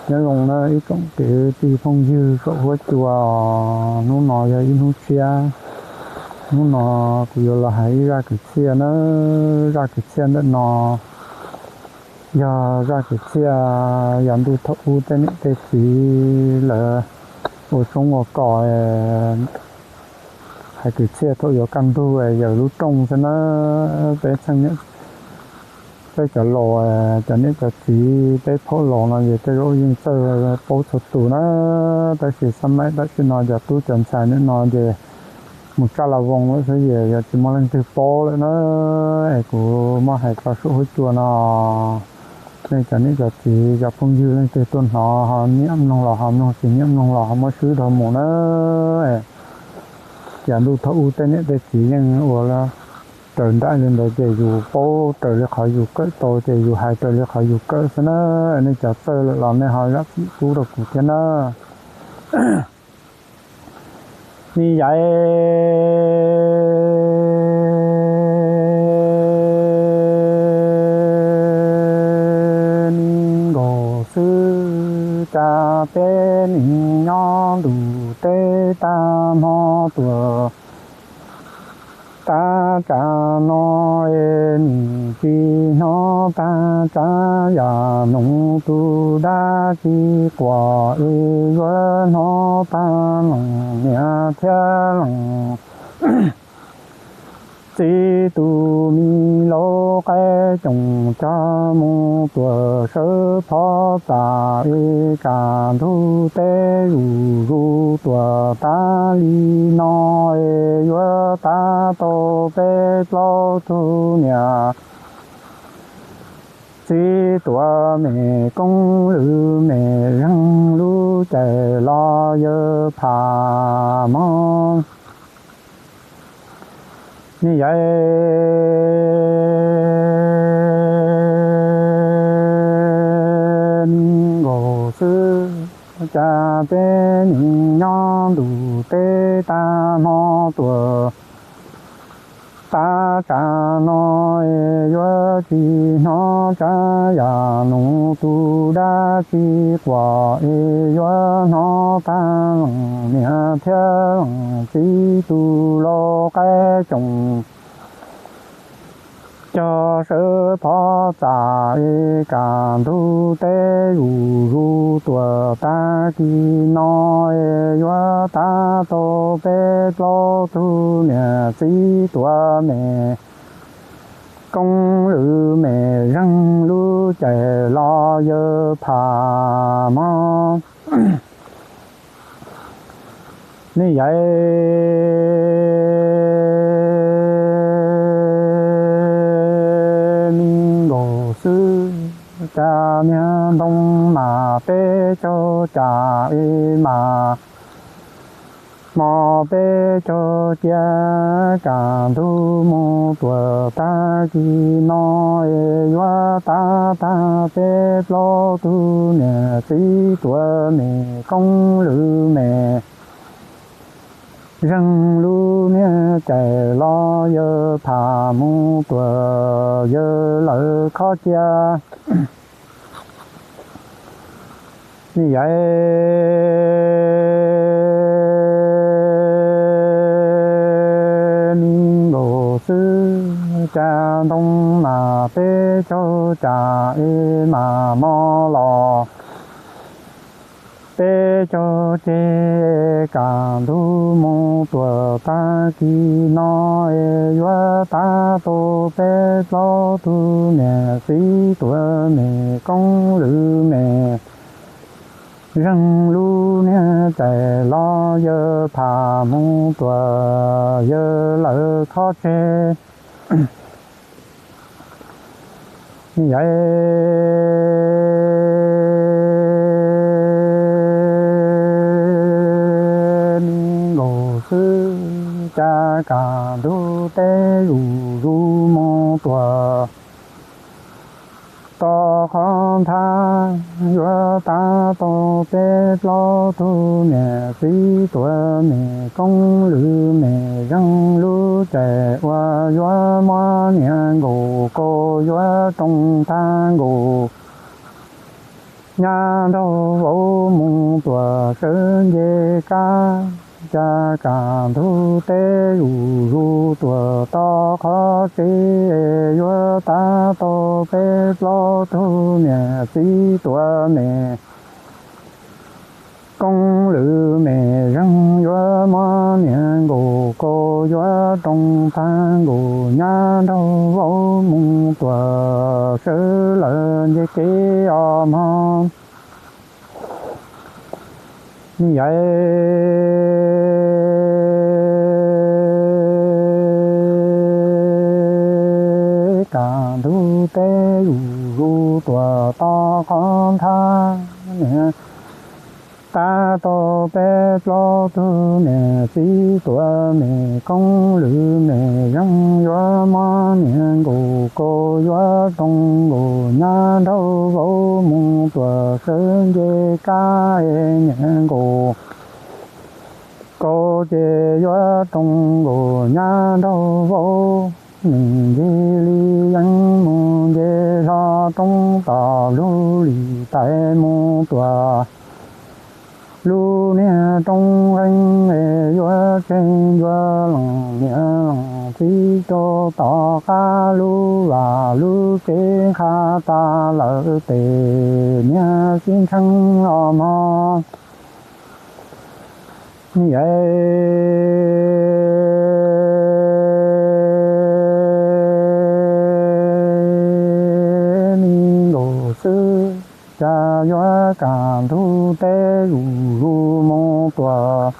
Nyob zoo na ib tsoom kwv tij phooj ywg saum huab cua, hnub no yog ib hnub tshiab. Hnub no kuv yuav los hais ib zaj kwv txhiaj na. Zaj kwv txhiaj ntawm no yog zaj kwv txhiaj yav ntuj thaum ub tej niam tej txiv lawv ua tshoob ua kos, hais kwv txhiaj thaum yuav kaj ntug yawm lub rooj xwb na. Peb txheej niam, peb cov laus, cov niam cov txiv, peb phaum laus no ces tej zaum yeej txawj paub txhua tus na. Tab sis xab maim tam sim no cov tub cov ntxhais nim no ces mus tsaj la voos lawm xwb ces yog tsis muaj leej twg paub lawm na. Es kuv muab hais tso saum huab cua no, nej cov niam cov txiv cov phooj ywg leej twg tuaj hnov ho nyiam mloog los ho mloog, tsis nyiam mloog los ho muab swb dhau mus na. Yav ntuj thaum ub tej niam tej txiv yeej ua raws nraim li ntawd ces yus paub raws li qhov yus kawm tau ces yus hais raws li qhov yus kawm xwb na. Nej cov txawj lawm los nej ho zam txim pub rau kuv thiab na. Me yaiv, me nkaus xwb cas peb nim nyob ntuj teb tag hmo tuaj. Tag tsam no es nim tsis hnov tag tsam yam noog tus dab tsi quaj es yuav hnov tag leej niam thiab leej txiv tus me laus qaib coom cog mus tuaj sawv phov txam es kaj ntug teb zuj zus tuaj tas li no es yuav tag tau peb plaub tug niam txiv tuaj, me koob lwm me zeeg lub caij los yawg pham mog. Me yaiv, me nkaus xwb cas peb nim nyob ntuj teb tag hmo tuaj. Tag tsam no es yuav tsis hnov tsam yam noog tus dab tsi quaj es yuav hnov tag leej niam thiab leej txiv tus laus qaib coom cog sawv phov txam es kaj ntug teb zuj zus tuaj tag kis no es yuav tag tau peb plaub tug niam txiv tuaj, me koob lwm me zeeg lub caij los yawg pham mog. Me yaiv, me nkaus xwb cas niag ntoo mas peb caug cam es mas mos peb caug cia, kaj ntug mus tuaj tag kis no es yuav tag tag peb plaub tug niam txiv tuaj, me koob lwm me zeeg lub niag caij los yawg pham mus tuaj yawg lawv khob cia. Me yaiv, me nkaus xwb cas ntoo mas peb caug cam es mas mos los peb caug ceg, kaj ntug mus tuaj tag kis no es yuav tag tau peb plaub tug niam txiv tuaj, me koob lwm me zeeg lub niag caij los yawg pham mus tuaj yawg lawv khob tseg. Me yaiv, me nkaus xwb cas kaj ntug teb zuj zus mus tuaj tom qhov nthab, yuav tag tau peb plaub tug niam txiv tuaj, me koob lwm me zeeg lub caij uas yuav muab niam nkaus kaus yuav rooj tag nkaus nyab nraug vauv mus tuam sawv nce kab, cas kaj ntug teb zuj zus tuam toj qhov tsev, yuav tab tau peb plaub tug niam txiv tuam me koob lwm me zeeg, yuav muab niam nkaum kaus yuav roos tag nkaus nyab nraug vauv mus tuam sawv lawm nce kev os mog. Niam yawm, kaj ntug teb zuj zus tuam toj qhov nthab, niam tab tau peb plaub tug niam txiv tuam me koob lwm me zeeg, yuav muab niam nkaum kaus yuav roos nkaus nyab nraug vauv mus tuam sawv nce kab, niam nkaum kaus ces yuav roos nkaus nyab nraug vauv. Nws ncig li yeeb mus nce hlo roob tom lub lim tais mus tuam lub niag roob nqeeb, yuav tseg ncua lees niam lees txiv rau tom qab lub vaj lub tsev nqha tas lawm tes niag sib ntsheej os mog. Niam yawm, me nkaus xwb, cas yuav kaj ntug teb zuj zus mus tuam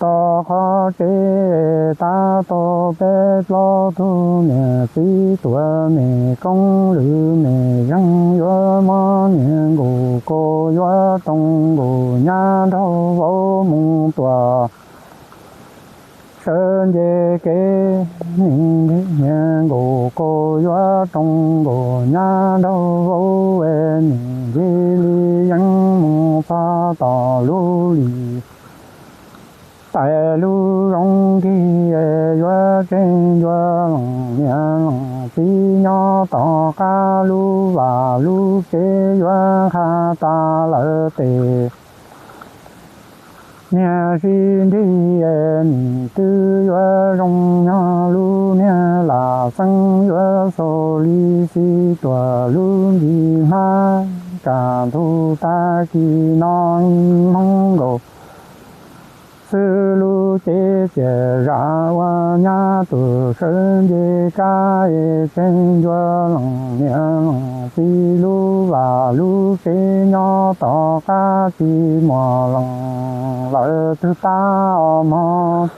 toj qhov tsev, tab tau peb plaub tug niam txiv tuam me koob lwm me zeeg, yuav muab niam nkaus kaus yuav roos nkaus nyab nraug vauv mus tuam sawv nce kev, niam nkaus kaus yuav roos nkaus nyab nraug vauv, nws ncig li yeeb mus txog tom lub lim tais lub zoov nrig, yuav tseg ncua lees niam lees txiv nyob tom qab lub vaj lub tsev yuav nqha tas lawm tes niag sib nrig, nws twb yuav zoo nyob lub niag lam xeeb yuav xaus li xi tuam lub ncig hmab, kaj ntug tag kis no Hmoob nkaus xwb lub cev txias zam ua nyab tuam sawv nce kab, tseg ncua lees niam lees txiv lub vaj lub tsev nyob tom qab tsis muaj lees lawm twg pab os mog.